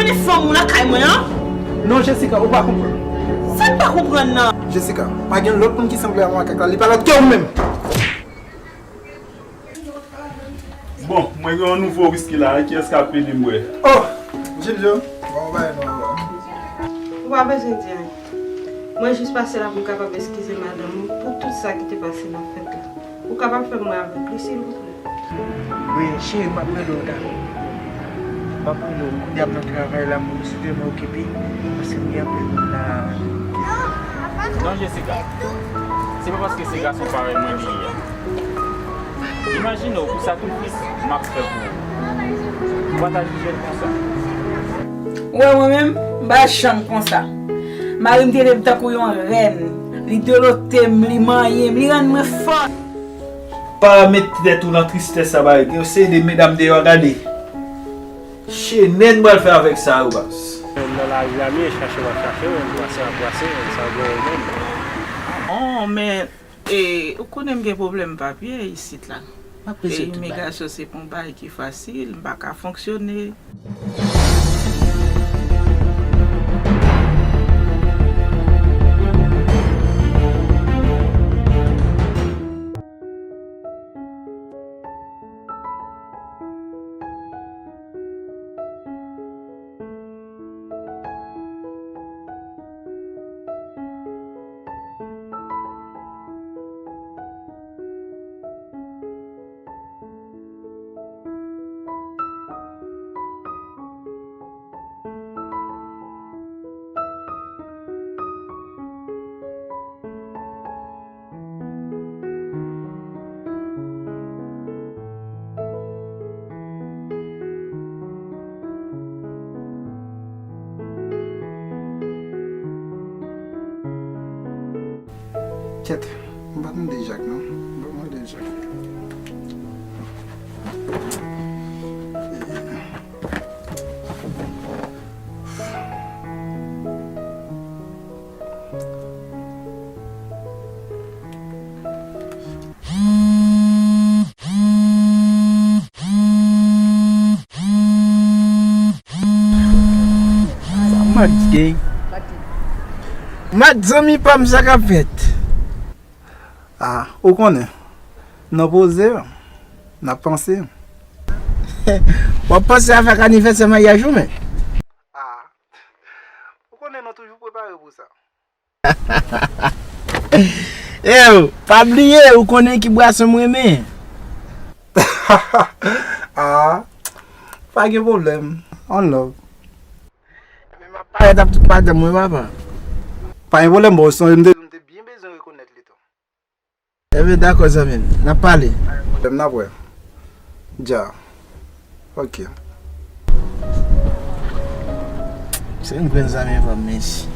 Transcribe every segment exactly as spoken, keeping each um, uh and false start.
Men fanm ou lakay mwen an? Non, Jessica, ou pa konprann. Sa n pa konprann nan? Jessica, pa gen lòt moun ki sanble a makak la, li pa lòt ke ou menm. Bon, mwen gen yon nouvo wiski la, kiyès k ap ede m bwè? Oh, Gilio, bon, bay non. Ou pa bezwen di anyen. Mwen jis pase la pou m kapab eskize madanm ou pou tout sa ki te pase nan fèt la. Ou kapab fè m wè avèk li, silvouplè? Wi, cheri, m ap rele w talè. M ap rele w kounye a, m nan travay la, m sou te mwen okipe, paske m gen anpil moun la. Non, Jessica, se pa paske se gason parèy mwen li ye a. Imajine w pou sakrifis m ap fè pou ou. Ou pa ta jije l konsa. Ou wè mwen menm, m pa janm konsa. Mari m trete m tankou yon rèn. Li delote m, li manyen m, li rann mwen fò. Pa met tèt ou nan tristès sa, bay. Gen yon seri de medam deyò, gade. Chenèt m pral fè avèk sa yo, baz. Nan lari a m ye, chache m ap chache w, m pase m ap pase w, sa w genyen menm. Oh, men, e, ou konnen m gen pwoblèm papye isit la. M ap rezoud tout bagay. Imigrasyon se pa yon bagay ki fasil, m pa ka fonksyone. Kèt, m pa tande Jak non. Ban m rele Jak. Sa Max gen. Max, zanmi pa m, sa k ap fèt? Ah, ou konnen. Nan poze, n ap panse. W ap panse avèk anivèsè maryaj ou, men? Ah, ou konnen nou toujou prepare pou sa. Ew, pa bliye, ou konnen ki bwason m renmen. Ah, pa gen pwoblèm. On love. Ebyen, m ap parèt ap tout madanm mwen, papa. Pa gen pwoblèm, bon, sonje m te, m te byen bezwen rekonèt li tou. Ebyen, dakò, zanmi m. N ap pale. Pwoblèm, n ap wè. Dja. Ok. Se yon grenn zanmi pa m, mèsi.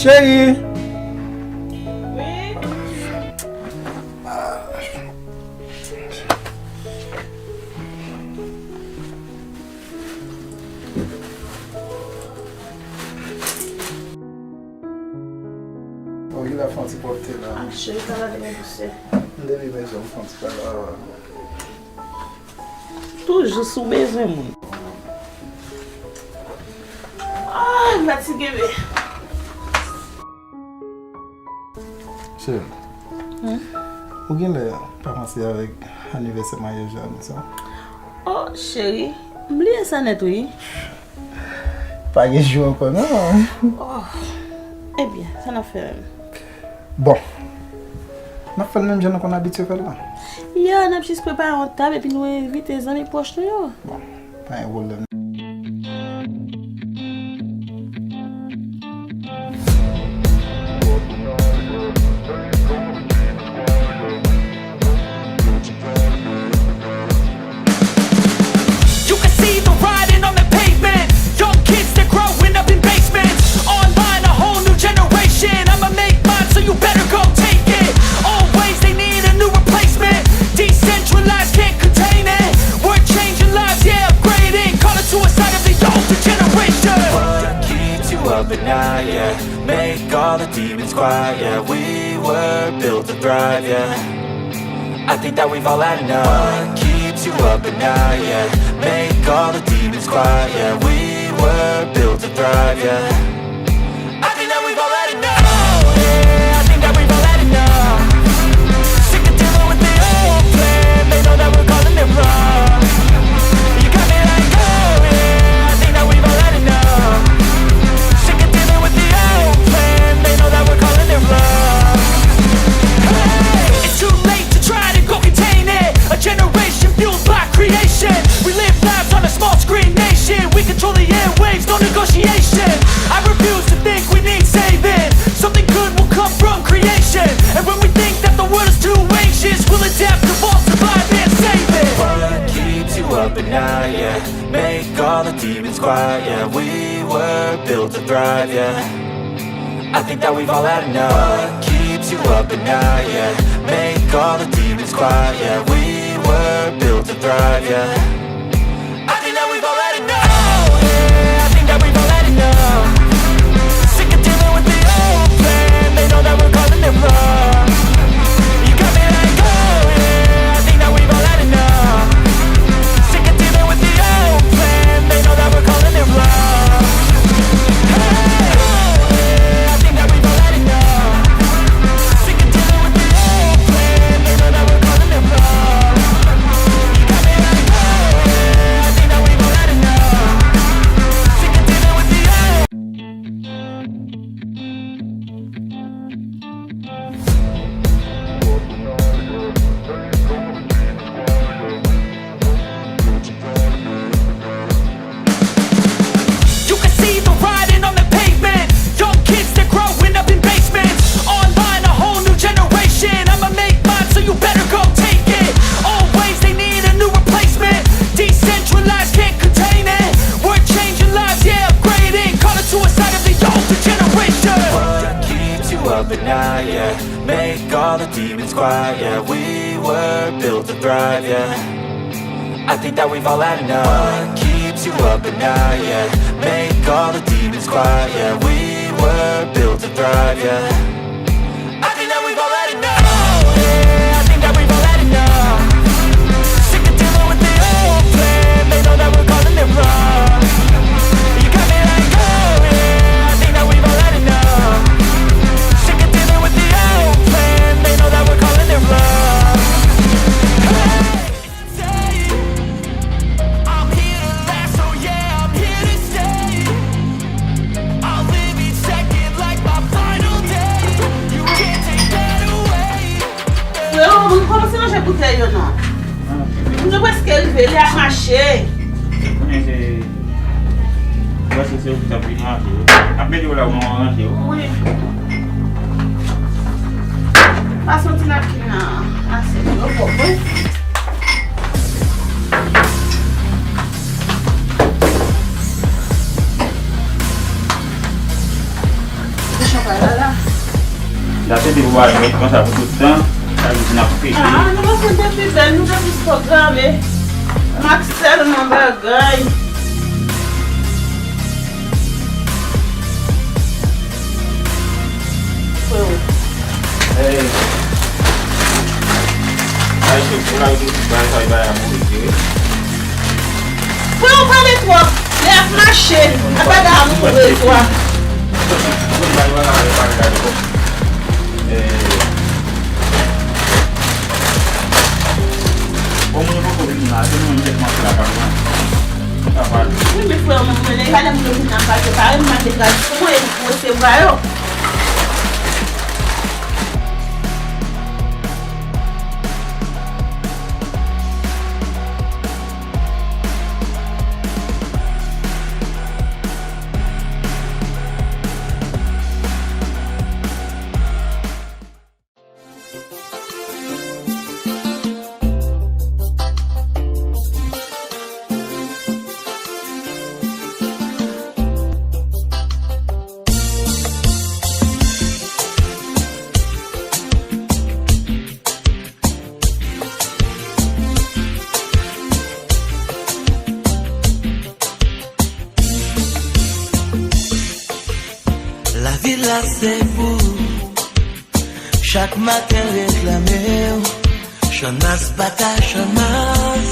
Cheri! Wi? Bon, gen la fè yon ti pwòpte la. Ah, cheri, sa va vin pouse. M te vin bezwen fè yon ti bagay. Toujou sou bezwen moun. Ah, m fatige, men. Cheri, hmm? Ou genlè pa panse avèk anivèsè maryaj la, non, sa? Oh, cheri, m bliye sa nèt, wi. Pa gen jou ankò, non. Oh, ebyen, sa n ap fè menm? Bon, n ap fè l menm jan nou konn abitye fè l la. Ya, n ap jis prepare yon tab epi nou envite zanmi pwòch nou yo. Bon, pa gen pwoblèm. Make all the demons quiet, yeah. We were built to thrive, yeah. I think that we've all had enough. What keeps you up at night, yeah. Make all the demons quiet, yeah. We were built to thrive, yeah. I think that we've all had enough. Yeah, I think that we've all had enough. Sick of dealing with the old plan. They know that we're calling it bluff. You got me like, oh yeah, I think that we've all had enough. Sick of dealing with the old plan. They know that we're calling it bluff. Hey, it's too late to try to go contain it. A generation fueled by creation. We live lives on a small screen nation. We control the airwaves, no negotiation. I refuse to think we need saving. Something good will come from creation. And when we think that the world is too anxious, we'll adapt, evolve, survive, and save it. What keeps you up at night, yeah? Make all the demons quiet, yeah. We were built to thrive, yeah. I think that we've all had enough. What keeps you up at night, yeah? Make all the demons quiet, yeah. We were built to thrive, yeah. I think that we've all had enough. Yeah, I think that we've all had enough. Sick of dealing with the old plan. They know that we're calling it bluff. You got me like, oh yeah, I think that we've all had enough. Sick of dealing with the old plan. They know that we're calling it bluff. Hey, oh yeah, I think that we've all had enough. Sick of dealing with the old plan. They know that we're calling it bluff. You got me like, oh yeah, I think that we've all had enough. Sick of dealing with the old You can see the writing on the pavement. Young kids, they're growing up in basements. Online, a whole new generation. I'ma make mine, so you better go take it. Old ways, they need a new replacement. Decentralized, can't contain it. We're changing lives, yeah, upgrading. Call it suicide of the older generation. What keeps you up at night, yeah? Make all the demons quiet, yeah. We were built to thrive, yeah. I think that we've all had enough. What keeps you up at night, yeah? Make all the demons quiet, yeah. We were built to thrive, yeah. I think that we've all had enough. Yeah, I think that we've all had enough. Sick of dealing with the old plan. They know that we're calling it bluff. You got me like, oh yeah, I think that we've all had enough. Sick of dealing with the old plan. They know that we're calling it bluff. Hey. I'm here to last, oh yeah, I'm here to stay. I'll live each second like my final day. You can't take that away. Freo, mwen kòmanse ranje boutèy yo non. Mwen prèske rive, lè ap mache. Konnen se Ou wè se, se ou ki t ap vin ranje yo. Ap mete yo la ou nan ranje yo. Wi. Pa santi n ap vin nan asyèt yo pwòp, wi. Kouchon pa la la. Date depi w al met konsa pou tout tan, sa vle di n ap pete. Ah, nou pa fè depi bèl, nou te plis pwograme. M ap sèlman bagay. Freo. Hey. Ay, se pou la, yo di, bay, bay, bay, amour, wi. Freo, pale twòp. Lè ap mache, ap gade amourez ou a. Bon, mwen poko vini la, se mwen menm tèt mwen la, pa mwen. Pa pale. Wi, men frè mwen, mwen, lè gade moun yo vin nan kay yo, pa renmen mande gras pou mwen, e pou resevwa yo. Vila se pou ou. Chak maten reklame w. Chanmas bata chanmas.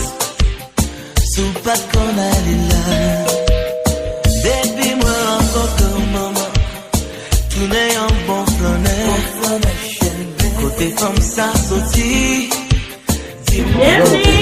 Si w pa t konn ale la. Depi mwen rankontre w, manman, tounen yon bon flannè. Kote fanm sa soti? Di m. Byenveni.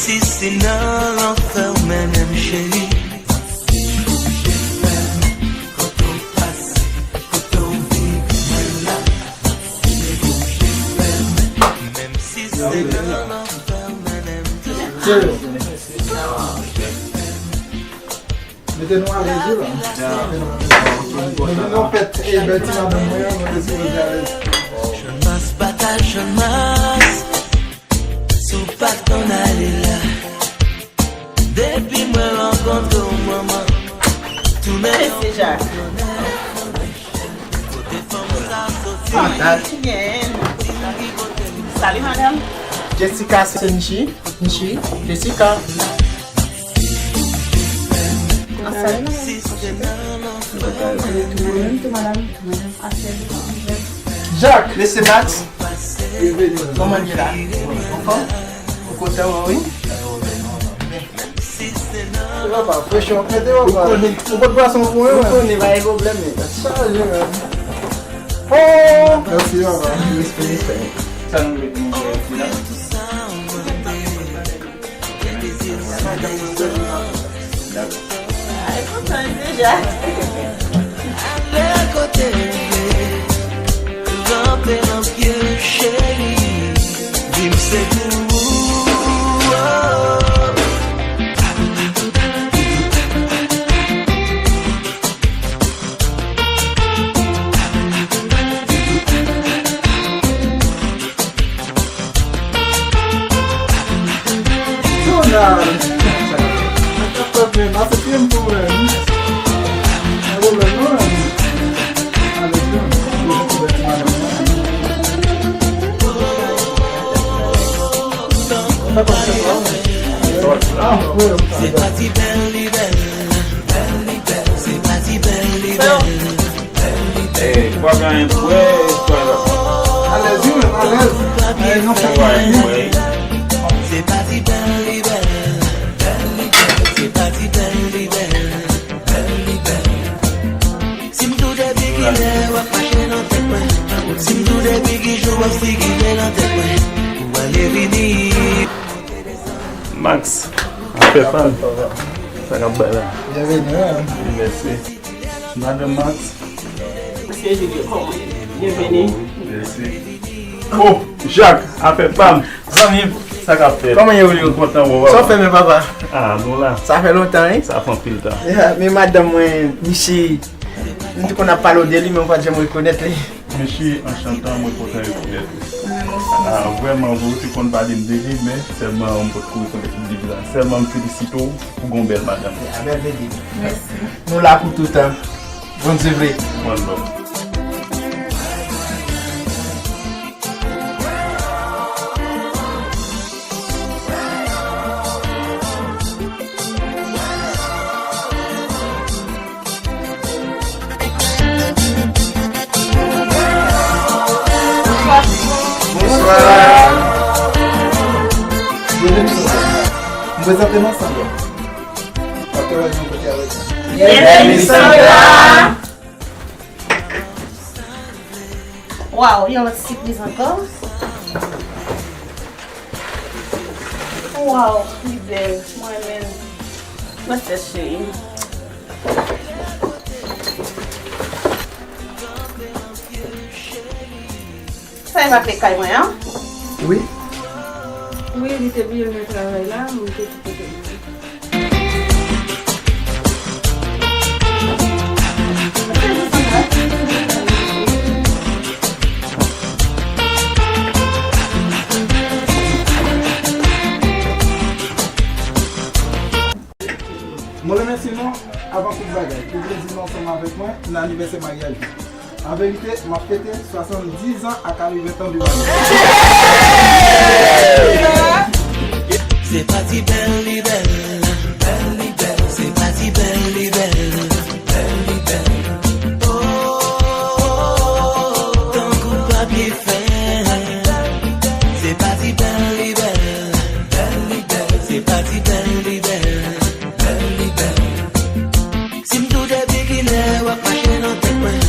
Si se nan lanfè w mennen m, cheri. Menm si se nan lanfè w mennen m. Mete nou alèz wi la. Nou vin nan fèt, e, bèl ti madanm mwen an, nou te sipoze alèz. Chanmas pa ta chanmas, si w pa t konn ale la. Depi mwen rankontre w, manman, tounen. Mesye Jak. Kote fanm sa soti? Fantastik. Byen. Salut, madame. Jessica, se Nchi. Nchi. Jessica. Salut, madame. Mwen menm tou, madame. Jak. Mesye Max. Kòman l ye la? Anfòm? Ou kontan wè w, wi? Papa, fresh up, mete yo, papa. Ou konnen. Ou pot pwason pou mwen, ou konnen, pa gen pwoblèm, men. Chaje, men. Oh! Mèsi, papa. Respè, respè. Sa nou vle pou nou fè isi la? Dakò. Ay, kontan deja. Ale kote w vle. Ranpe nan pye, cheri. Di m se pou ou. Donald! Sa k ap fèt menm? Asepte m tou menm. Pa gen pwoblèm non menm. Alèz non. Sa k ap fèt la? Ah, wi. Se pa ti bèl li bèl. Se pa ti bèl li bèl. Ey, pa gen anyen pou wè, istwa la. Alèz, wi, menm, alèz. Ey, non, fè anyen. Se pa ti bèl li bèl. Se pa ti bèl li bèl. Si m tou depi kilè w ap mache nan tèt mwen. Si m tou depi ki jou w ap sikile nan tèt mwen. Ou ale vini. Max, afè pa m. Sa k ap bay la? Byenveni, wi. Mèsi. Madanm Max. Mesye Julio, kòman? Byenveni. Mèsi. Oh, Jak, afè pa m. Zanmi m. Sa k ap fèt? Kòman ye, Julio? M kontan wè w. Sa w fè, men papa? Ah, nou la. Sa fè lontan, wi. Sa fè anpil tan. Yeah, men madanm mwen, Michi, m te konn ap pale w de li, men m pa t janm rekonèt li. Mesye, anchantan, mwen kontan rekonèt ou. Ah, vrèman vre, ou te konn pale m de li, men sèlman m potko rekonèt li depi la. Sèlman m felisite w pou gon bèl madanm. A bèl bebe. Mèsi. Nou la pou toutan. Bondye vle. One love. Bonswa. M prezante m ansanm. Byenveni, Sandra. Waw, yon lòt sipriz ankò. Waw, li bèl. Mwen menm. Mwen fè cheri. Sa e pa te kay mwen an? Wi. Wi, li te bliye l nan travay la, mwen te kite l. Mwen remèsye nou avan tout bagay pou vle di nou ansanm avèk mwen nan anivèsè maryaj mwen. An verite, m ap fete swasanndiz an ak katreventn an de maryaj. Se pati bèl li bèl, bèl li bèl. Se pati bèl li bèl, bèl li bèl. Oh, tankou papye fè. Se pati bèl li bèl, bèl li bèl. Se pati bèl li bèl, bèl li bèl. Si m tou depi kilè w ap mache nan tèt mwen.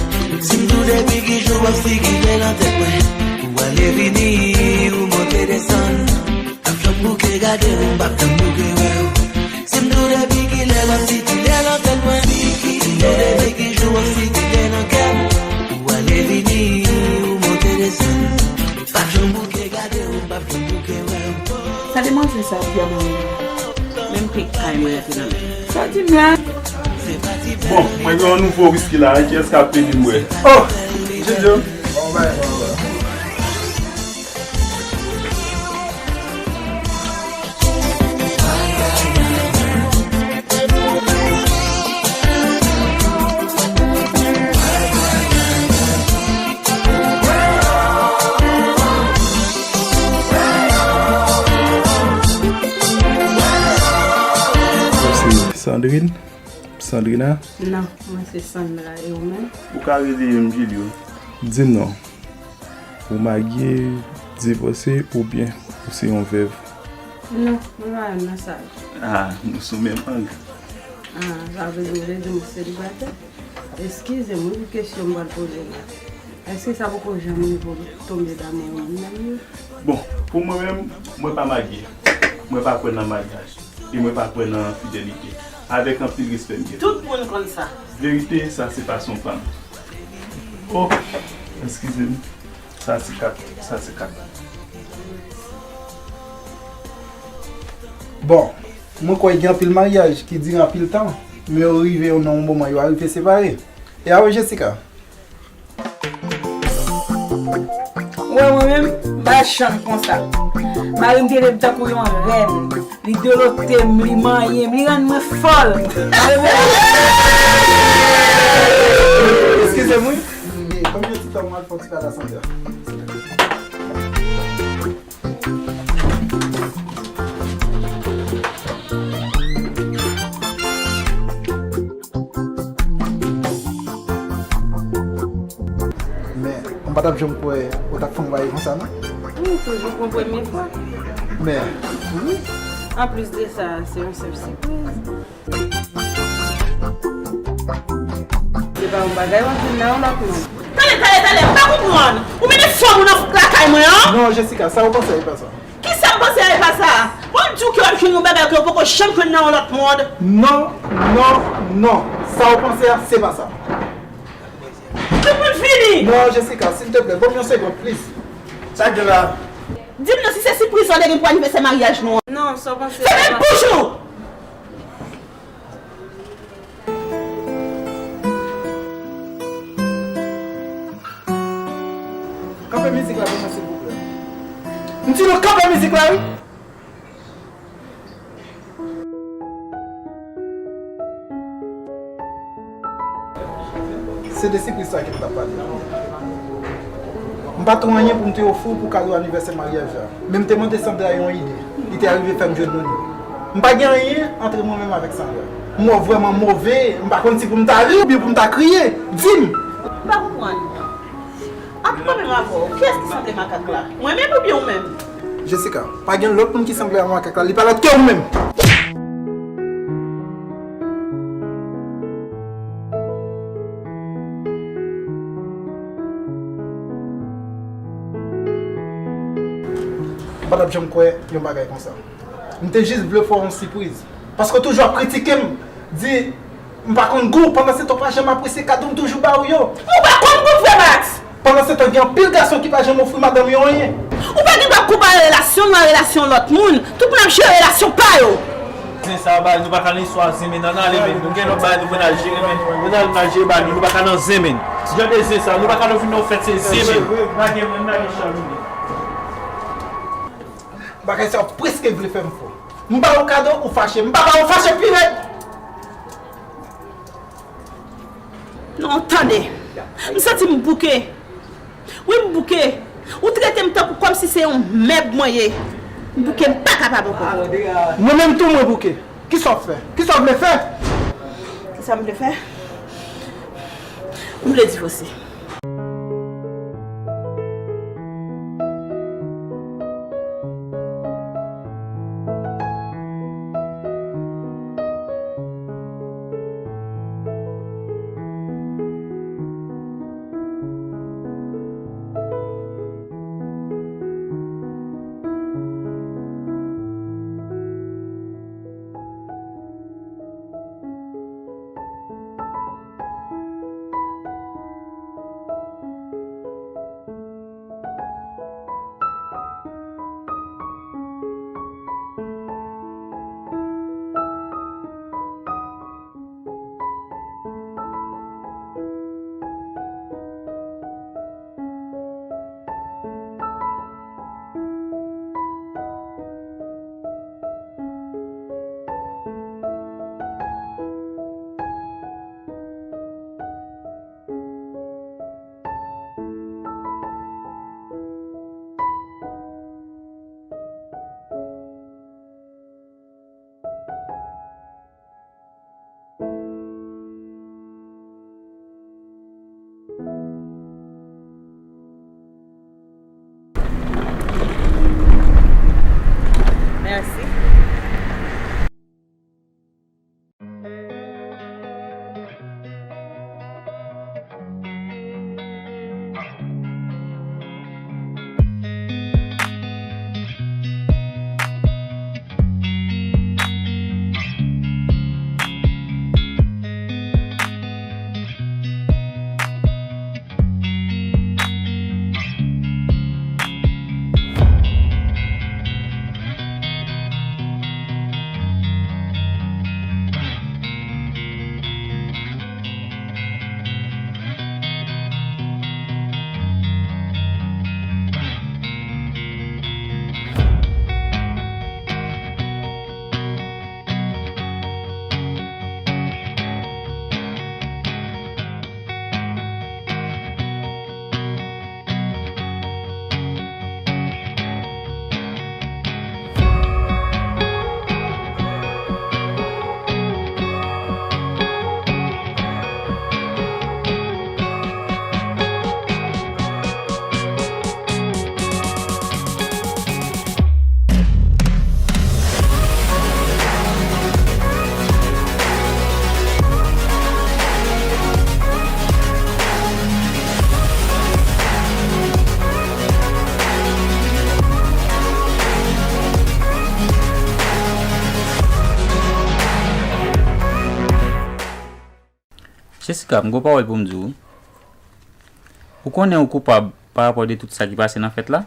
Si m tou depi ki jou w ap sikile nan tèt mwen. Ou ale vini, ou monte desann. M ap janm bouke gade w, m p ap janm bouke wè w. Si m tou depi kilè w ap sikile nan tèt mwen. Si m tou depi ki jou w ap sikile nan kè m. Ou ale vini, ou monte desann. M p ap janm bouke gade w, m p ap janm bouke wè w. Sa demwazèl sa ap di a mari m? Menm kle kay mwen rete nan men l. Sa w di m la? Bon, mwen gen yon nouvo wiski la, kiyès k ap peye m bwè? Oh! Jojo! Bon, bay, bon, bon. Ou se Sandrine? Sandrina? Non, mwen se Sandra, e ou menm? Ou ka rele m Julio. Di m non. Ou marye, divòse oubyen ou se yon vèv? Non, mwen pa nan sa. Ah, nou sou menm ang. Ah, sa vle di ou vle di m selibatè? Eskize m wi pou kesyon m pral poze w la. Èske sa poko janm rive w tonbe damou yon moun nan menm? Bon, pou mwen menm, mwen pa marye. Mwen pa kwè nan maryaj. E mwen pa kwè nan fidelite. Avèk anpil respè m gen. Tout moun konn sa. Verite, sa se fason pa m. Oh, eskize m. Sa se kat, sa se kat. Bon, mwen kwè gen anpil maryaj ki dire anpil tan, men yo rive nan yon moman yo arive separe. E a ou, Jessica? Ou wè mwen menm, m pa janm konsa. Mari m te leve m tankou yon rèn. Li delote m, li manyen m, li rann mwen fòl. Eskize m wi. E, ban m yon ti tan, m al fè yon ti pale a Sandra. Men, m pa t ap janm kwè ou t ap fè yon bagay konsa, non? Wi, toujou pran premye fwa. Men, wi. Anplis de sa, se yon senp sipriz. Se pa yon bagay w ap vin nan yon lòt moun. Tande, tande, tande, m pa konprann. Ou mennen fanm ou nan lakay mwen an? Non, Jessica, sa ou panse a, e pa sa. Kisa m panse a, e pa sa? Bon, m di w ke w ap jwenn yon bagay ke w poko janm jwenn nan yon lòt mond. Non, non, non. Sa ou panse a, se pa sa. Tout moun fini! Non, Jessica, silteplè, ban m yon segonn, please. Sa k gen la? Di m non, si se sipriz sa w te gen pou anivèsè maryaj nou an. Non, sa w panse a, e pa sa. Fèmen bouch ou! Kanpe mizik la pou mwen, silvouplè. M di nou kanpe mizik la, wi. Se de sipriz sa ke m t ap pale. M pa t wè anyen pou m te ofri w pou kado anivèsè maryaj la. Men m te mande Sandra yon ide. Li te arive fè m jwenn youn. M pa gen anyen antre mwen menm avèk Sandra. M wè w vrèman move, m pa konn si pou m ta ri oubyen pou m ta kriye. Di m! M pa konprann. Ak pwoblèm avè w, kiyès ki sanble makak la? Mwen menm oubyen ou menm? Jessica, pa gen lòt moun ki sanble a makak la, li pa lòt ke ou menm! M pa t ap janm kwè yon bagay konsa. M te jis vle fè w yon sipriz. Paske w toujou ap kritike m, di m pa konn gou, pandan se tan w pa janm apresye kado m toujou ba w yo. Ou pa konn gou vre, Max! Pandan se tan, gen anpil gason ki pa janm ofri madanm yo anyen. Ou pa gen dwa konpare relasyon nou a relasyon lòt moun. Tout moun ap jere relasyon pa yo. Zen sa ba nou pa ka nan istwa zen men nan ale men nou gen lòt bagay nou pral jere men nou nan al jere ba nou nou pa ka nan zen men. Jan de zen sa nou pa ka nan vin nan fèt se zen men. Lage men lage chalou. Bagay sa w preske vle fè m fou. M ba ou kado ou fache m pa ba ou fache pi rèd. Non tande. M santi m bouke. Wi m bouke. Ou trete m tankou kòmsi se yon mèb mwen ye. M bouke m pa kapab ankò. Mwen menm tou mwen bouke. Kisa w fè? Kisa w vle fè? Kisa m vle fè? M vle divòse. Mèsi. Jessica, m gon pawòl pou m di w. Ou konnen ou koupab pa rapò de tout sa ki pase nan fèt la?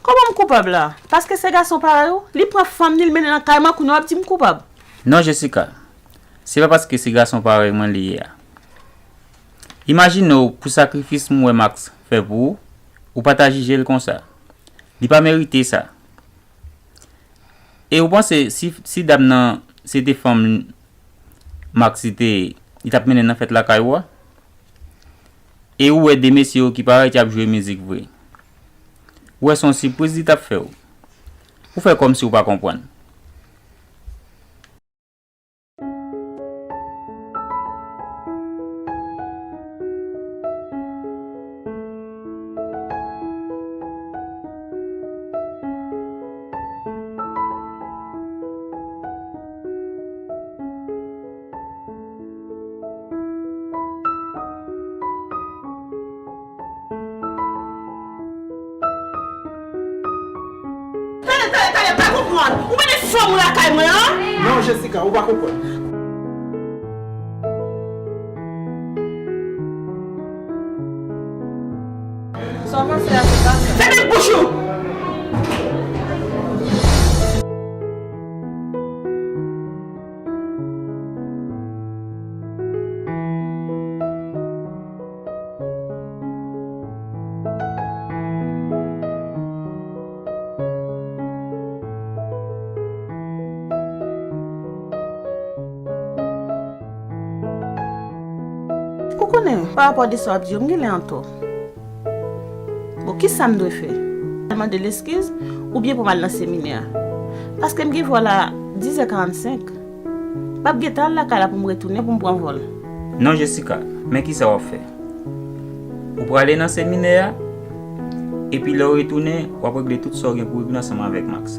Kòman m koupab la? Paske se gason parèy ou, li pran fanm ni, li mennen nan kay mwen, kounye a w ap di m koupab? Non, Jessica. Se pa paske se gason parèy mwen li ye a. Imajine w pou sakrifis m wè Max fè pou ou, ou pa ta jije l konsa. Li pa merite sa. E ou panse si, si dam nan se te fanm Max li te ye, li t ap mennen nan fèt lakay ou a? E ou wè de mesye yo ki parèt y ap jwe mizik vre. Ou wè se yon sipriz li t ap fè w. Ou fè kòmsi ou pa konprann. Tande, tande, tande, pa konprann. Ou mennen fanm ou lakay mwen an? Non, Jessica, ou pa konprann. Sa w panse a se pa sa. Fèmen bouch ou! Pa rapò de sa w ap di yo, m gen lè antò. Bon, ki sa m dwe fè? Mande leskiz oubyen pou m al nan seminè a? Paske m gen vòl a dizè karannsenk. M ap gentan al lakay la pou m retounen pou m pran vòl. Non, Jessica, men ki sa w ap fè. Ou prale nan seminè a, epi lè w retounen, w ap regle tout sa w gen pou regle ansanm avèk Max.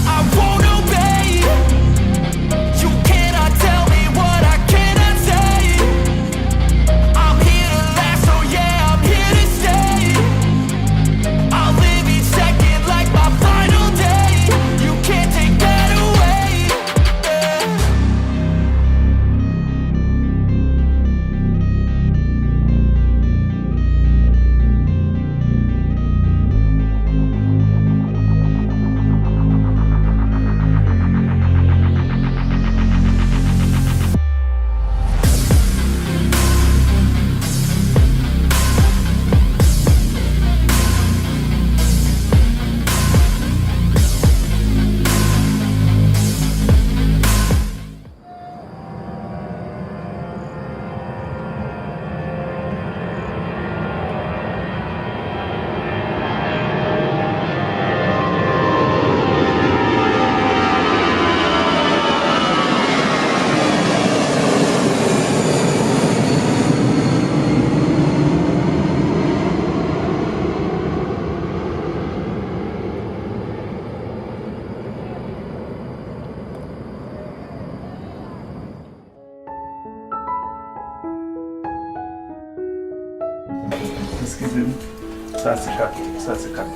I won't obey. You cannot tell me what I cannot say. I'm here to last, so yeah, I'm here to stay. I'll live each second like my final day. You can't take that away. Yeah. Eskize m. Sa se kat, sa se kat.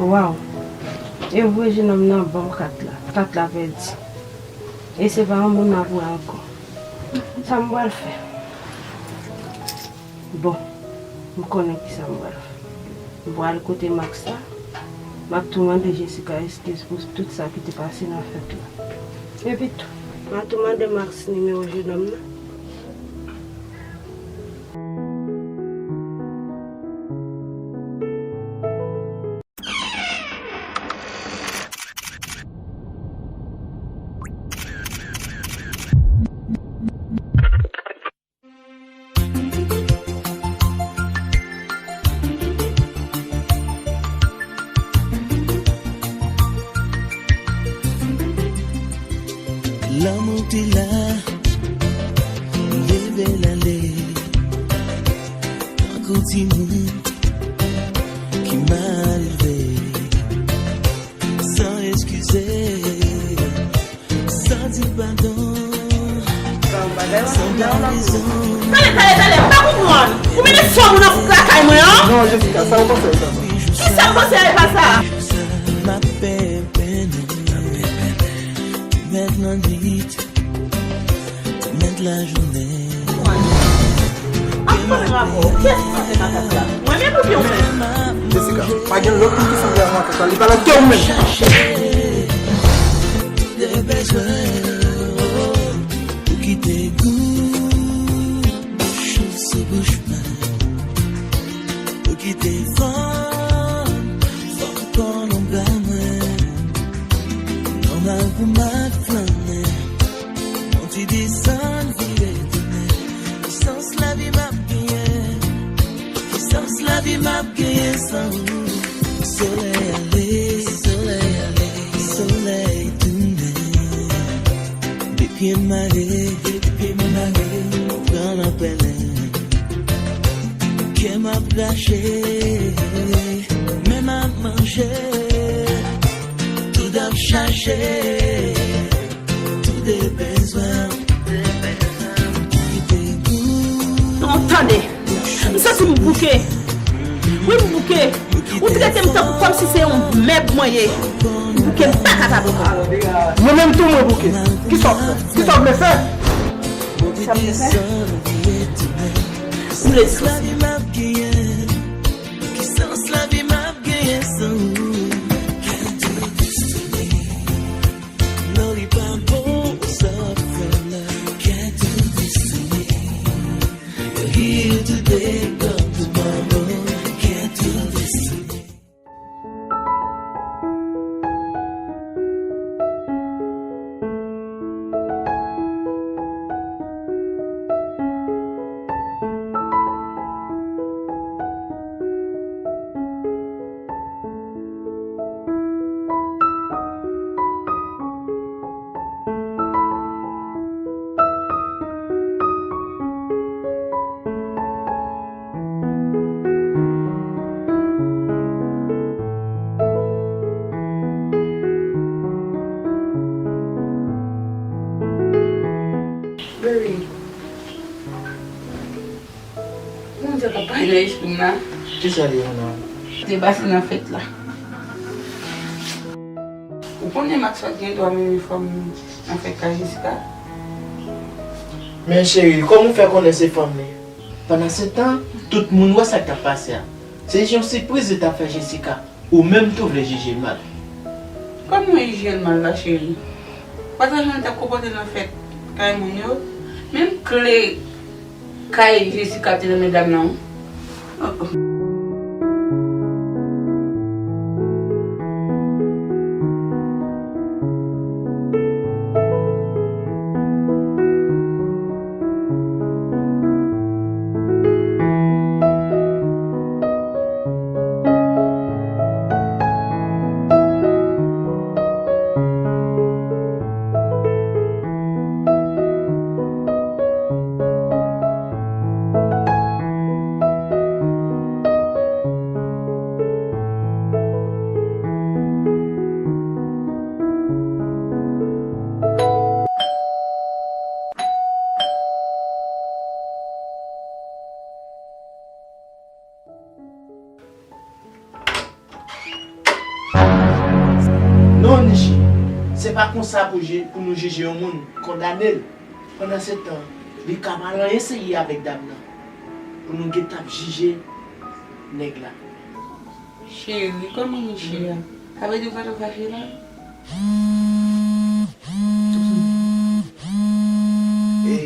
Waw! E vre, jenòm nan ban m kat la. Kat la pèdi. E se pa yon moun m ap wè ankò. Sa m pral fè? Bon, m konnen ki sa m pral fè. M pral kote Max la. M ap tou mande Jessica eskiz pou tout sa ki te pase nan fèt la. Epi tou, m ap tou mande Max nimewo jenòm nan. Lanmou te la, leve l ale. Tankou timoun ki mal elve, san eskize, san di padon, san pa rezon. Tande, tande, tande, m pa konprann. Ou mennen sò moun nan fouk lakay mwen an? Non, Jessica, sa w panse sa? Ki sa m panse a e pa sa? M ap pepennen, te mèt lannwit, te mèt lajounen. Ap pale rapò. Kiyès ki pase makak la? Mwen menm oubyen ou menm? Jessica, pa gen lòt moun ki sanble ak makak la. Li pa nan kè ou menm. Ou kite gou bouch ou sou bouch mwen. Ou kite fanm, fanm kòlonb a mwen. Pi m ap genyen san ou. Solèy ale, solèy ale, solèy tounen. De pye m mare, de pye m mare, pran nan pèlen. Kè m ap rache, men m ap manje. Tout ap chache, tout de bezwen. Kite pou. Non, tande. M santi m bouke. Wi, m bouke. Ou trete m tankou kòmsi se yon mèb mwen ye. M bouke, m pa kapab ankò. Mwen menm tou, mwen bouke. Kisa w fè? Kisa w vle fè? Sa m vle fè? M vle dispanse. Ki sans lavi m ap genyen san ou? Non, li pa bon sa w ap fè la. You're here today, gone tomorrow. Can't do this to me. Baby. Bondye k ap pale nan espri m la. Kisa li ye, mennaj? Te pase nan fèt la. Ou konnen Max pa t gen dwa menm fanm nan fèt la Jessica. Men cheri, kòman w fè konnen se fanm li? Pandan se tan, tout moun wè sa k t ap pase a. Se yon sipriz li t ap fè Jessica. Ou menm tou vle jije l mal. Kòman mwen jije l mal la, cheri? Ou pa t wè jan l t ap konpòte l nan fèt kay moun yo? Menm kle kay Jessica te nan men dam nan, wi. Oh, oh. Non, Nichi, se pa konsa pou je-, pou nou jije yon moun, kondane l. Pandan se tan, li ka mal anyen serye avèk dam nan. Pou nou gentan ap jije nèg la. Cheri, kòman Nichi a? Sa vle di ou pa t ap fache la? E,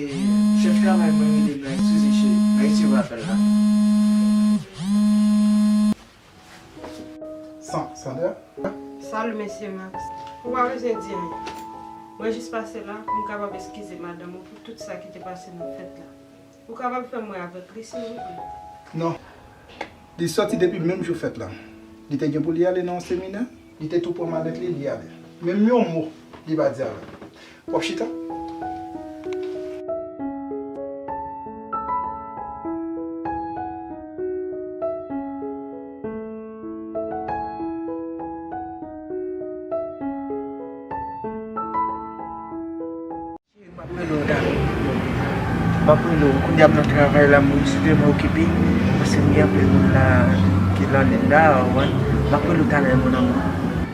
chèf travay mwen rele m la, eskize cheri, mwen resevwa apèl la. San-, Sandra? Salut, mesye Max. Ou pa bezwen di anyen. Mwen jis pase la pou m kapab eskize madanm ou pou tout sa ki te pase nan fèt la. Ou kapab fè m wè avèk li, silvouplè? Non. Li sòti depi menm jou fèt la. Li te gen pou li ale nan yon seminè, li te tou pran malèt li, li ale. Menm yon mo, li pa di avè m. W ap chita? Cheri, m ap rele w talè. M ap rele w. Kounye a m nan travay la, m ekstrèmman okipe. Paske m gen anpil moun la ki nan liy la, w konprann. M ap rele w talè, mon amour.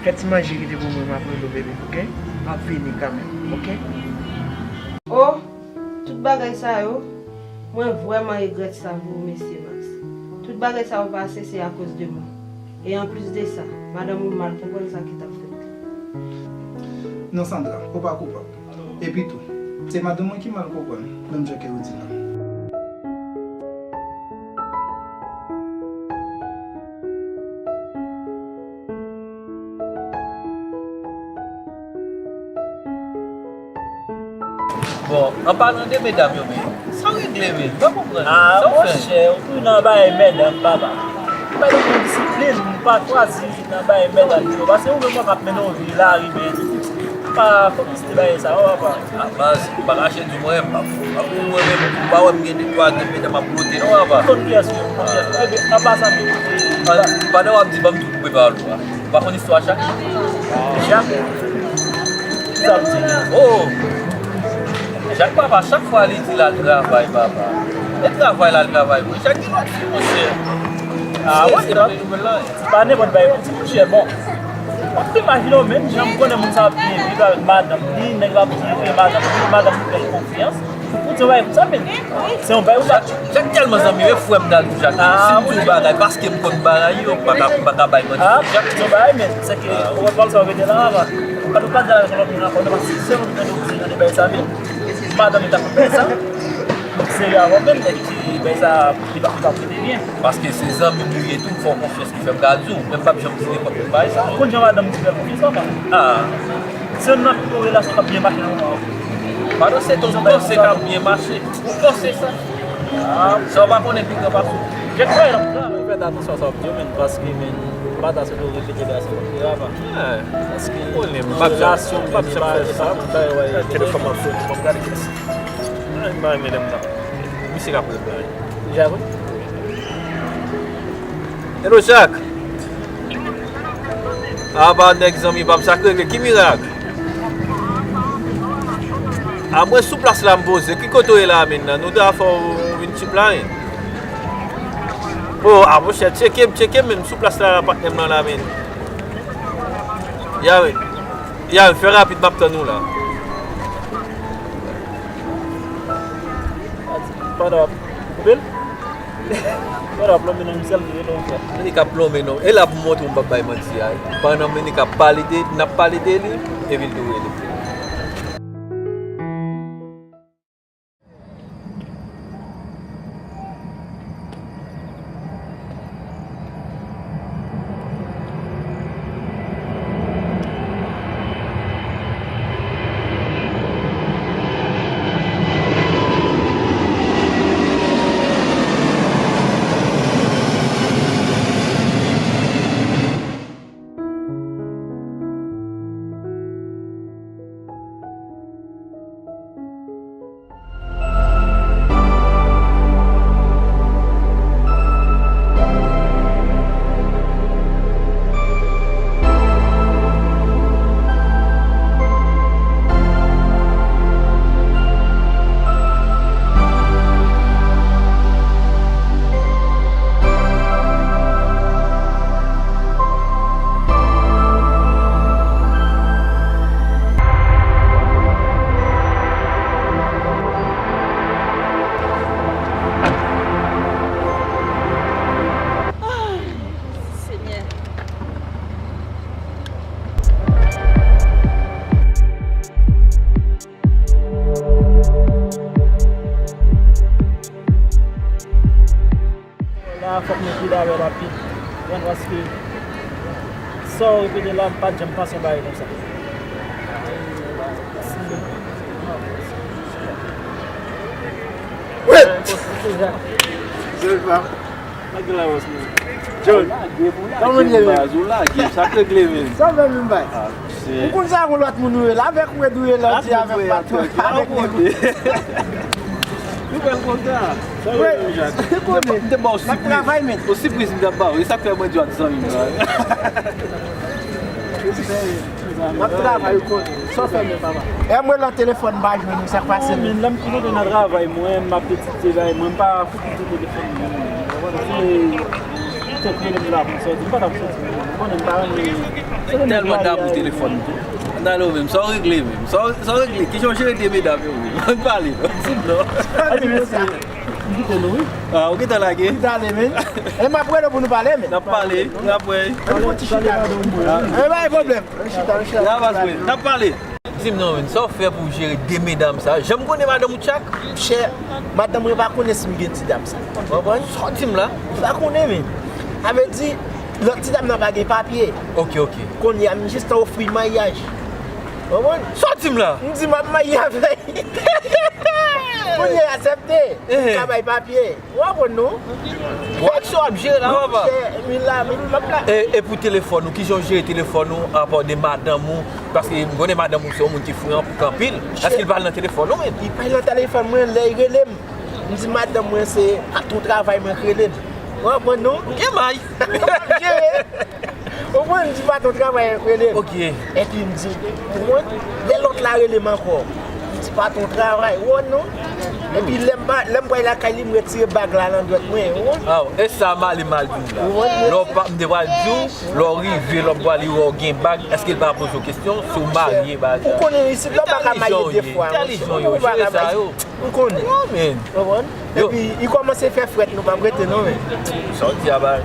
Fè ti manje ki te pou mwen, m ap rele w, bebe, oke? M ap vini kanmenm, oke? Oh, tout bagay sa yo, mwen vrèman regrèt sa pou ou, mesye Max. Tout bagay sa yo pase, se akoz de mwen. E anplis de sa, madanm ou mal konprann sa ki t ap fèt la. Non, Sandra, ou pa koupab. Epi tou, se madanm mwen ki mal konprann, menm jan ke ou di la. Bon, an palan de medam yo menm, sa w regle menm? M pa konprann. Ah, sa w fè? Monchè, ou tou nan bagay medam, papa. Bay yon disiplin, ou pa chwazi nan bay medam yo. Paske ou menm w ap mennen yon vi lari, men pa fokis te bagay sa, w papa. A baz, ou pa kache di mwen, m ap fou. M ap fou mwen menm, ou pa wè m gen de twa, gen medam ap blote, non, papa. Konn kiyès ou ye, konn kiyès ou ye. Ebyen, apa sa, men. Pandan w ap di, ban m tou koupe pawòl ou a. Ou pa konn istwa Chak? Chak? Sa vle di? Oh! Jak papa, chak fwa li di l al travay, papa. E travay l al travay, wi. Jak gen lòt fi, monchè. Ah, wi, se pa, se pa nenpòt bagay pou di, monchè. Bon, w ap imajine w menm jan m konnen moun sa ap byen viv avèk madanm li, nèg la ap byen viv madanm li, madanm li fè l konfyans. Ou di yon bagay konsa, men se yon bagay ou pa. Jak tèlman zanmi, e frè m Dadou Jak. Si m di w bagay, paske m konn bagay yo, m pa ka, m pa ka bay manti sou Jak. Se yon bagay, men se ke ou wè pòl sa w rete la, papa. Ou pa, ou pa di avèk yon lòt moun ankò, non, paske se yon moun ki oblije nan bagay sa, men madanm li ta konn bagay sa. Serye avè w, menm nèg ki bagay sa, li pa, li pa prete byen. Paske se zanmi m ou ye tou, m fè w konfyans ki fè m ka di w, men m p ap janm di nenpòt moun bagay sa. Ou konn jan madanm ou fè konfyans, papa? Ah. Se youn nan pi bon relasyon k ap byen mache nan moman an. Pandan se tan, ou panse k ap byen mache. Ou panse sa? Sa w pa konnen pi gran pase w. Jèt frè, fè atansyon sa w ap di yo, men, paske, men, m pa ta sot repete bagay sa w ap di a, pa. Paske relasyon, men, e pa, e pa tout bagay w ap regle. Telefòn m ap sone, ban m gade kiyès. Ay, m pa renmen lè m nan. Misye k ap regle. Deja vre? Hello, Jak. Apa nèg zanmi pa m sa k regle? Ki mirak? A mwen sou plas la m poze. Ki kote w ye la, men nan? Nou ta fè w vin tchip la, men. Oh, a monchè, tcheke m, tcheke m, men m sou plas la, patnè m nan la, men. Ya, men. Ya, men, fè rapid, m ap tann ou la. Pandan w ap koupe l? Pandan w ap lonmen nan misye, l rele w frè. Menik ap lonmen non. E la pou montre w m p ap bay manti a. Pandan Menik ap pale de, n ap pale de li, epi l tou rele. Ay, Senyè. La, fòk nou vide avè l rapid. Konprann, paske sa w repete la, m pa t janm panse yon bagay konsa. Wi! Sèl pa. Lage lawòs, men. John. Ou lage, ou lage, baz, ou lage, sa k regle, men. Sa w fè menm bay? Ah, ou konn sa, yon lòt moun ou ye la, avèk Red ou ye la, ou di avèk patwon, avèk nèg ou. Nou fè l konsa. Sa w ye, Jak? M te ba w sipriz. N ap travay, men. O sipriz m t ap ba w, e sa k fè mwen di w ak zanmi m la. M ap travay, ou konnen. Sa w fè menm, papa? E mwen lan telefòn, m pa jwenn ou, sa k pase menm? Lè m kontan nan travay mwen, m ap etidye bagay mwen, m pa fouti sou telefòn mwen. Se, se tèt rele m la pou m sòti, m pa t ap sòti menm. Ou konnen m pa renmen. Tèlman damou telefòn tou. N ale menm, sa w regle menm? Sa w, sa w regle? Kijan w jere de medam yo menm? Ann pale non, di m non. M kite nou, wi. Ah, ou gentan lage? M t ale, men. E m ap rele w pou nou pale, men. N ap pale, n ap wè. Ann fè yon ti chita. E pa gen pwoblèm. Ann chita, ann chita. N ap pale. Di m non, men, sa w fè pou w jere de medam sa? Jan m konnen madanm ou tchak? Monchè, madanm mwen pa konnen si m gen ti dam sa. Ou konprann? Sa w di m la? Li pa konnen, men. Sa vle di, lòt ti dam nan pa gen papye. Ok, ok. Kounye a, m jis nan ofri maryaj. Konprann? Sa w di m la? M di m ap marye avè l. Kounye a aksepte. Ehe. Ka bay papye. Ou konprann non? Bon, aksyon w ap jere la, papa. Monchè, mi la, mi, m ap la. E, e pou telefòn ou, kijan w jere telefòn ou, apa de madanm ou? Paske m konnen madanm ou se yon moun ki fre anpil. Èske l pa nan telefòn ou menm? Li pa nan telefòn mwen, lè l rele m. M di madanm mwen se patwon travay mwen k rele m. Ou konprann non? Ou gen may. Ou konprann, m di patwon travay rele m. Ok. Epi m di, ou konprann, lè lòt la rele m ankò, m di patwon travay, ou konprann non? Epi lè m pa, lè m pral lakay li, m retire bag la nan dwèt mwen, ou konprann? Aw, e sa m ale m al di w la. Ou konprann? Lè w pa, m te pral di w, lè w rive, lè w pral li wè w gen bag, èske l pa poze w kesyon si w marye, bagay sa? Ou konnen isit la, w pa ka marye de fwa, monchè. Ou pa ka marye. M konnen. Non, men. Konprann? Yo. Epi, li kòmanse fè frèt, nou p ap rete, non, men. Sa w di a, ba,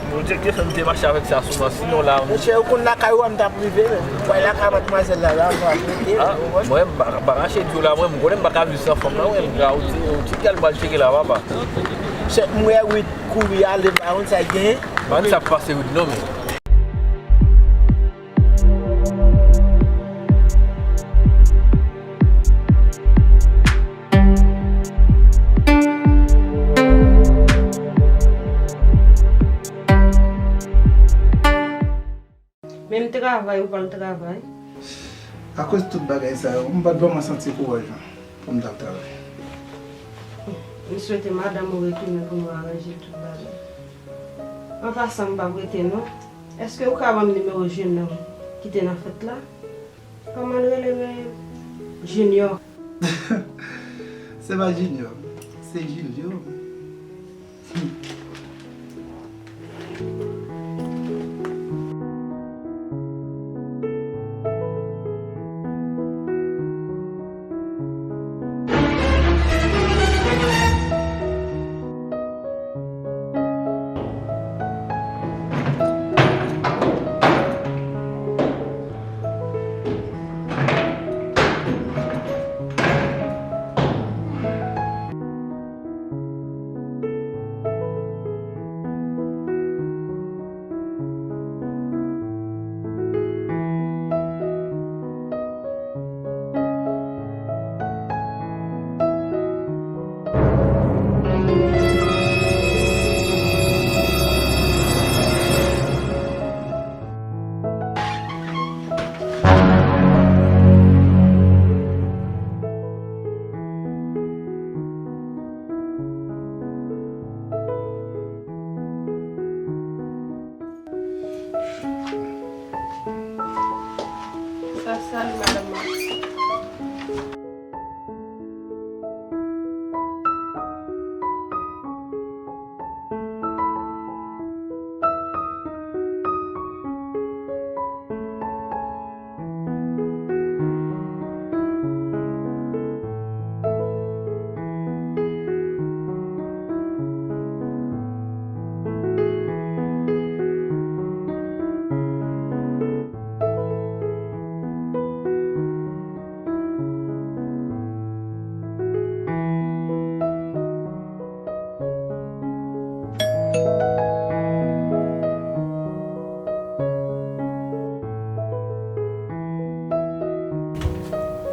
Bondye ki te fè m te mache avèk sa sou mwen, sinon la. Monchè, ou konn lakay ou a, m t ap rive, men. Ou wè lakay madmwazèl la, la, m p ap rete, men, ou konprann? Mwen, m pa, m pa rache di w la, mwen, m konnen m pa ka viv san fanm nan, mwen, m ka, ou ti, ou ti gèl m pral tcheke la, papa. Monchè, m wè Wid kouri ale, m pa konn sa l genyen. Pa konn sa k pase Wid, non, men. Men m travay ou pa l travay. Akoz tout bagay sa yo, m pa t vrèman santi kouraj non, pou m t ap travay. M swete madanm ou retounen pou nou aranje tout bagay. An pasan, m p ap rete non. Èske ou ka ban m nimewo jennonm ki te nan fèt la? Kòman l rele menm? Junior. Se pa Junior, se Julio. Sa sal, madanm Max.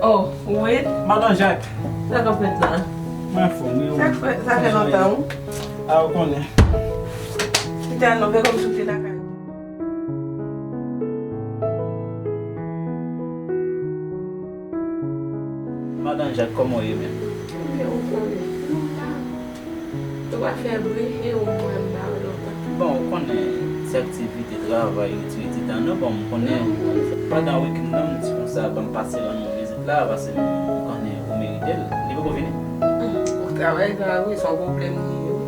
Oh, Wade. Madan Jak. Sa k ap fèt la? Mwen anfòm, wi. Sa k fè, sa fè lontan, wi. A, ou konnen. Kite a non, fè kòmsi w te lakay ou. Madan Jak, kòman w ye menm? Byen, ou konnen. Nou pa, nou pa fè bri, e ou mwen m pa wè lontan. Bon, ou konnen, se aktivite travay, retire ti tan nou, bon, m konnen, pandan wikenn nan, m di konsa, ban m pase rann ou vizit la, paske m konnen ou merite l. Li poko vini? Ou travay sa, wi, se yon pwoblèm li ye, wi.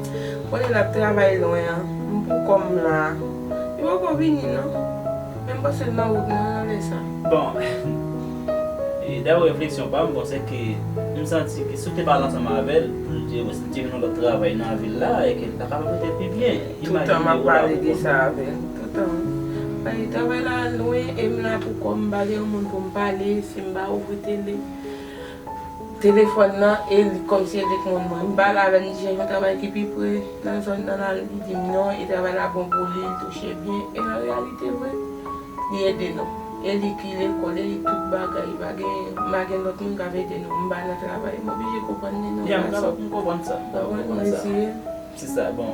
Konnen l ap travay lwen an, m pou kò m la. Li poko vini, non. Men m panse l nan wout nan, nan lè sa. Bon, e dapre refleksyon pa m, bon, se ke m santi ke si w te pale ansanm avè l, pou l te, te jwenn yon lòt travay nan vil la, e ke l ta kapab rete pi byen. Toutan m ap pale de sa avè l. Toutan. Paske travay la lwen, e m la pou kò m, m pa gen yon moun pou m pale, si m pa ouvri tele. Telefòn nan, e li kòmsi e li k moun mwen. M pale avè l, m di, chèche yon travay ki pi pre nan zòn nan la, li di m non, e travay la bon pou li, li touche byen. E an reyalite vre, li ede nou. E li ki lekòl, e li tout bagay. Pa gen, m pa gen lòt moun k ap ede nou. M pa nan travay, m oblije konprann li nan gason. Ya, m konprann sa. M konprann sa. Mwen siye. Se sa, bon.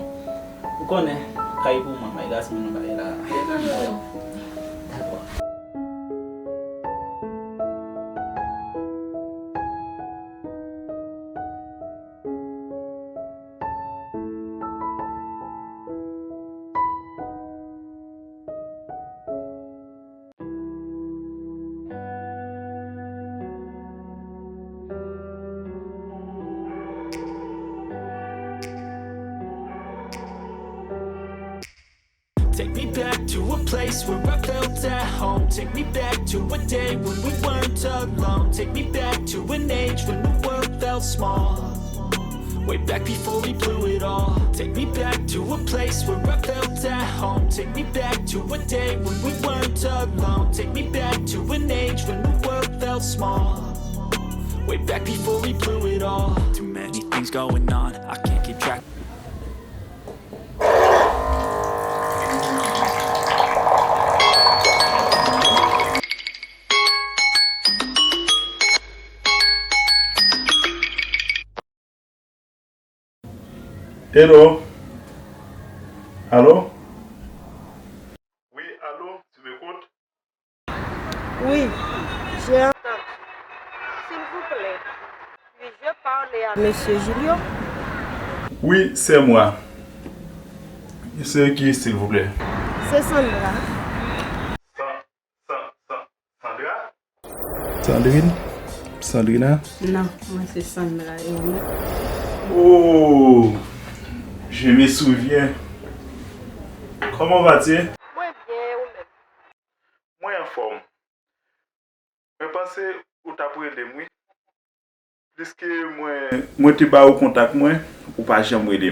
Ou konnen, kay pou mwen, may gason nou bay la. Se sa, non. Dakò. Take me back to a place where I felt at home. Take me back to a day when we weren't alone. Take me back to an age when the world felt small. Way back before we blew it all. Take me back to a place where I felt at home. Take me back to a day when we weren't alone. Take me back to an age when the world felt small. Way back before we blew it all. Too many things going on, I can't keep track. Hello? Alo? Wi, alo, tu m'écoutes? Oui, j'ai entendu. S'il vous plaît, puis-je parler à Monsieur Julio? Oui, c'est moi. C'est qui, s'il vous plaît? C'est Sandra. Sa-, Sa-, Sa-, Sandra? Sandrine? Sandrina? Non, mwen se Sandra, e ou? Oh, je me souviens. Comment vas-tu? Mwen byen, e ou menm? Mwen anfòm. Mwen panse ou t ap rele m, wi. Pliske mwen, mwen te ba ou kontak mwen, ou pa janm rele m.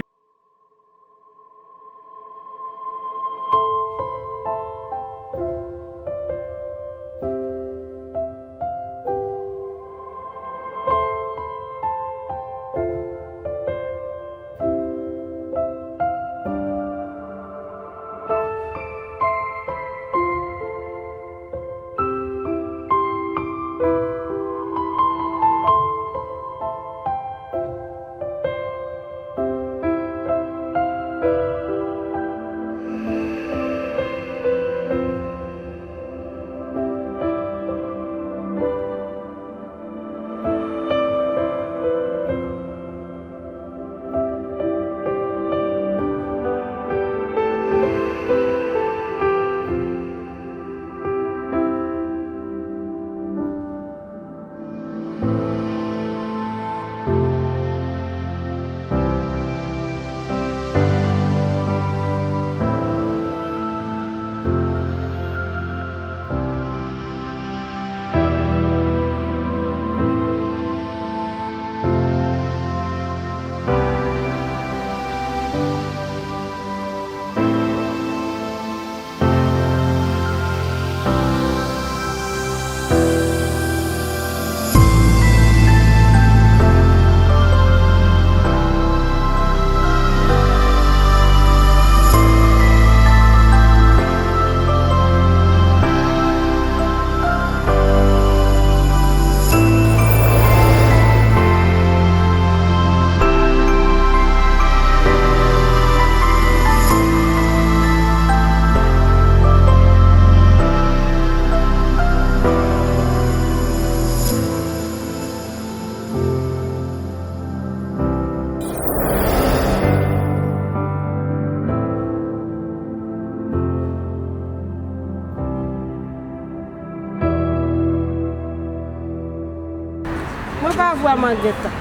Mwen pa vwèman gentan.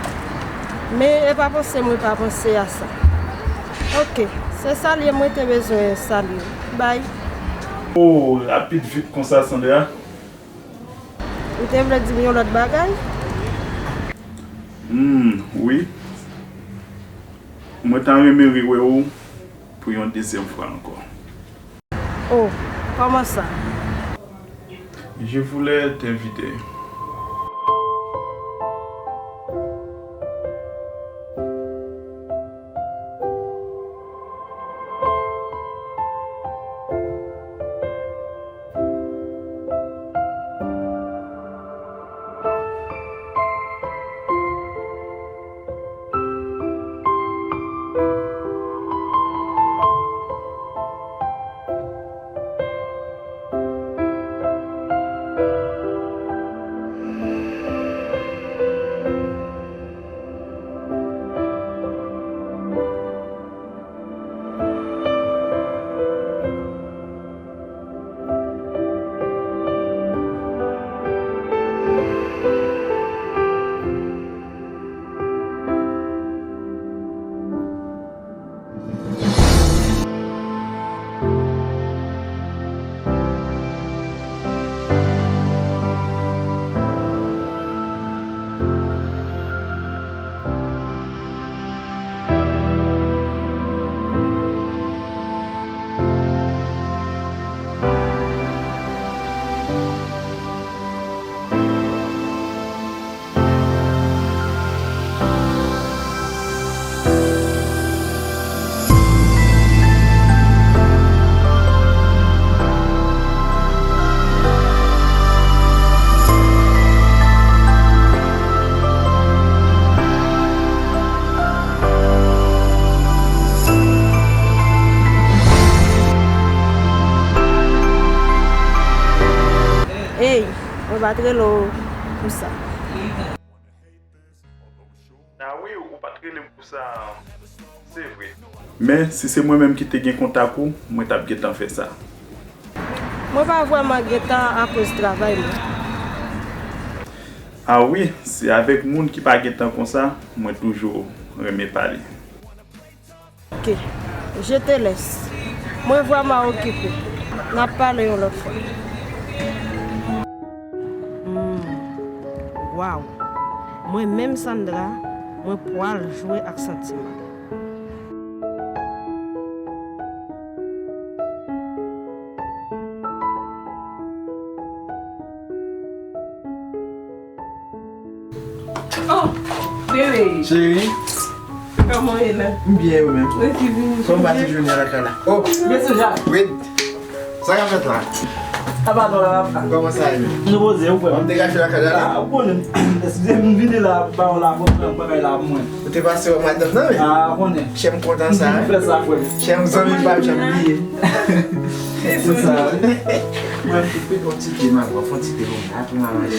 Men e pa panse mwen pa panse a sa. Oke, se salye mwen te bezwen salye. Bay. Oh, rapid vit konsa, Sandra. Ou te vle di m yon lòt bagay? Hmm, wi. Mwen ta renmen rewè w pou yon dezyèm fwa ankò. Oh, kòman sa? Je voulais t'inviter. Pa t rele w pou sa. Ah wi, ou pa t rele m pou sa, se vre. Men, si se mwen menm ki te gen kontak ou, mwen t ap gentan fè sa. Mwen pa vrèman gen tan akoz travay mwen. Ah wi, se avèk moun ki pa gen tan konsa, mwen toujou renmen pale. Ok, je te laisse. Mwen vrèman okipe. N ap pale yon lòt fwa. Hmm. Waw. Mwen menm Sandra, mwen pwal jwe ak santiman. Oh, bebe. Cheri. Kòman w ye la? M byen, ou menm? Mwen ki vini. Kòman pase jounen an lakay la? Oh, byen sou Jacques. Wait. Sa k ap fèt la? Apa non la, papa. Kòman sa ye menm? Nou poze, ou kwè. W ap degaje lakay la la? Ah, ou konnen. Eskize m, m vini la, ba w la, pran bagay la pou mwen. Ou te pase wè madanm nan, wi? Ah, ou konnen. Chè m kontan sa, wi. Fè sa, frè m. Chè m zanmi pa m, chè m bliye. Se sa, wi. Mwen, fè yon ti te, mwen, fè yon ti te pou mwen.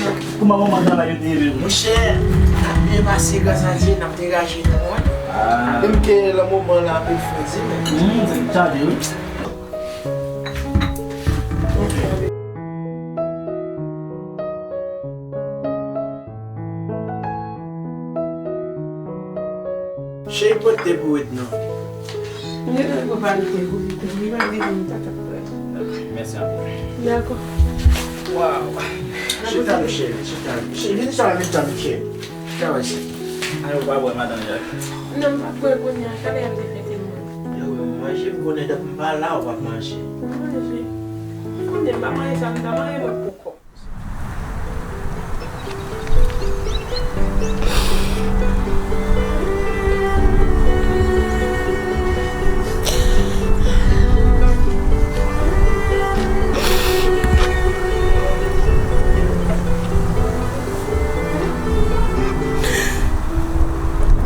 Kouman manman nan la yo te ye menm? Monchè, n ap byen pase gras a Dye, n ap degaje nou, wi. Ah. Menm ke nan moman la, anpil fredi, men. Hmm, se chaje, wi. Cheri, pote te pou Edna. Mwen te konn pale te pou li, li pa di mwen tata pa pale. Mèsi anpil. Dakò. Waw. Chita nou, cheri, chita nou. Cheri, vin chita nou, cheri. Chita wè, cheri. Ay, ou pa bwè, madanm Jacques? Non, m pa bwè kounye a. Talè a m te fete mwen. Yo, manje, m konnen depi m pa la, ou p ap manje. M manje. M konnen m pa manje sa, m ta manje mwen pou kò.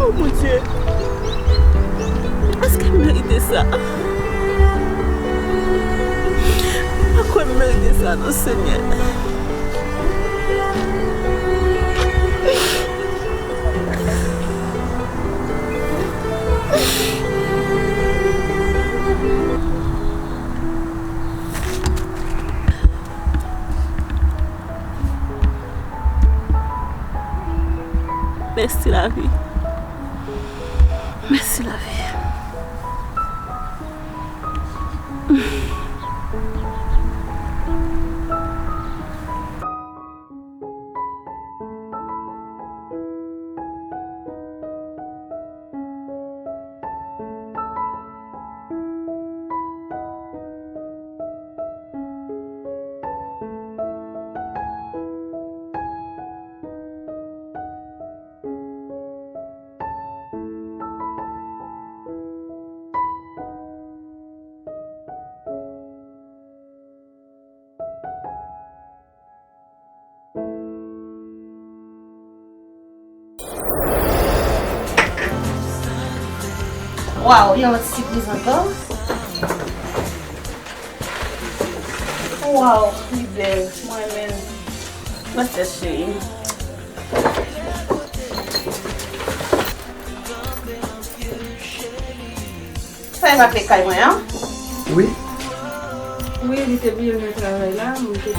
Oh, Bondye, èske m merite sa? M pa kwè m merite sa, non, Senyè. Mèsi lavi. Mèsi lavi. Waw, yon lòt sipriz ankò. Waw, li bèl, mwen menm. Mwen fè cheri. Sa e pa te kay mwen an? Wi. Wi, li te bliye l nan travay la, mwen te.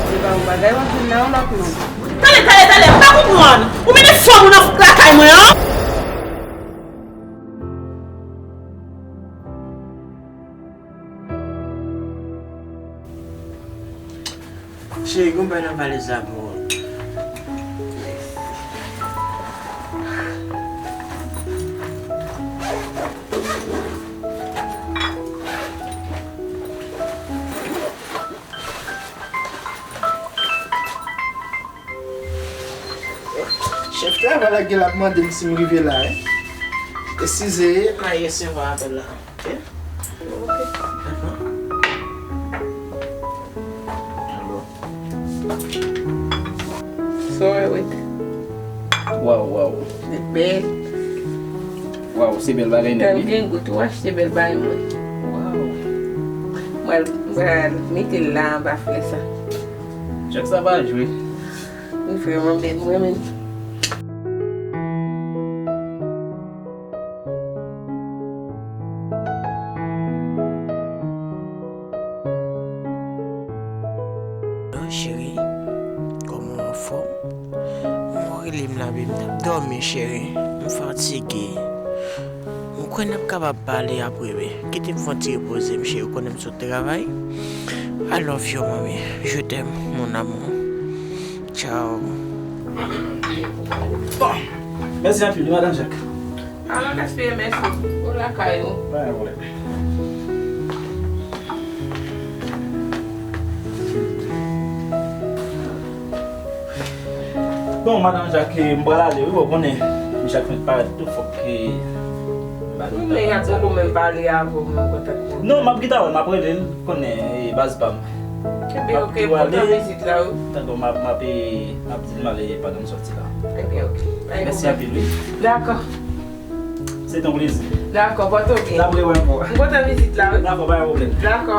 Se pa yon bagay w ap jwenn nan yon lòt moun. Tande, tande, tande, m pa konprann. Ou mennen fanm ou nan lakay mwen an? Cheri, gon bagay nan valèz la pou ou. Chèf travay la gen l ap mande m si m rive la, wi. Eskize. M a resevwa apèl la. Ok? Ok. Dakò. Alo. Sorry, wait. Se bèl bagay nèt wi. Tann grenn gout ou achte bèl bagay mwen. Waw. Mwen pral mete l la anba flè sa. Chak sa pa jwe. Li vrèman bèl mwen menm. Cheri, kòman w anfòm? Mwen rele m la, baby, m t ap dòmi, cheri. M fatige. M kwè n ap kapab pale apre, baby. Kite m fè yon ti repoze m, cheri. Ou konnen m sot travay. I love you, mami. Je t'aime, mon amour. Ciao. Bon, mèsi anpil, wi, madanm Jack. Ala gaspiye mèsi. Ou lakay ou. Pa gen pwoblèm. Bon, madanm Jack, eh, m pral ale, wi, ou konnen, Jack fenk parèt tou, fòk, eh, m ale. Wi, men y ap poko menm pale avè w, menm kontak ou. Non, m ap gentan wè l, m ap rele l, konnen, eh, baz pa m. Ebyen, oke, bon tan vizit la, wi. Tankou m ap, m ap, eh, m ap di l m ale pandan m sòti la. Ebyen, oke. Mèsi anpil, wi. Dakò. Se te yon plezi. Dakò, pòte w byen. N ap rewè ankò. M kontan vizit la, wi. Dakò, pa gen pwoblèm. Dakò.